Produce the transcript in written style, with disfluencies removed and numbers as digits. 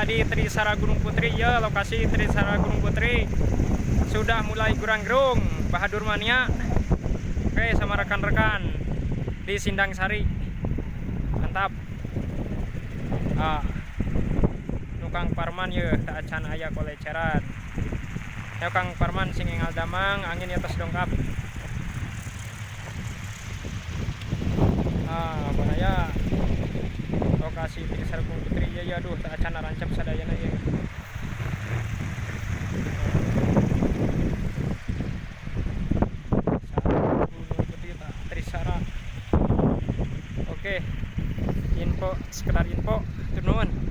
Di Trisara Gunung Putri ya, lokasi Trisara Gunung Putri sudah mulai gurang-gerung Bahadur Mania. Oke, sama rekan-rekan di Sindangsari. Mantap. Ah. Nu Kang Parman ya, teu acan aya koleceran. Ya Kang Parman sing engal damang, angin di atas dongkap. Ah, baraya lokasi Trisara Gunung Putri ya, ya aduh teu acan rancep sadayana ya. Gunung Putri Trisara. Oke. Info sekedar info, nuhun.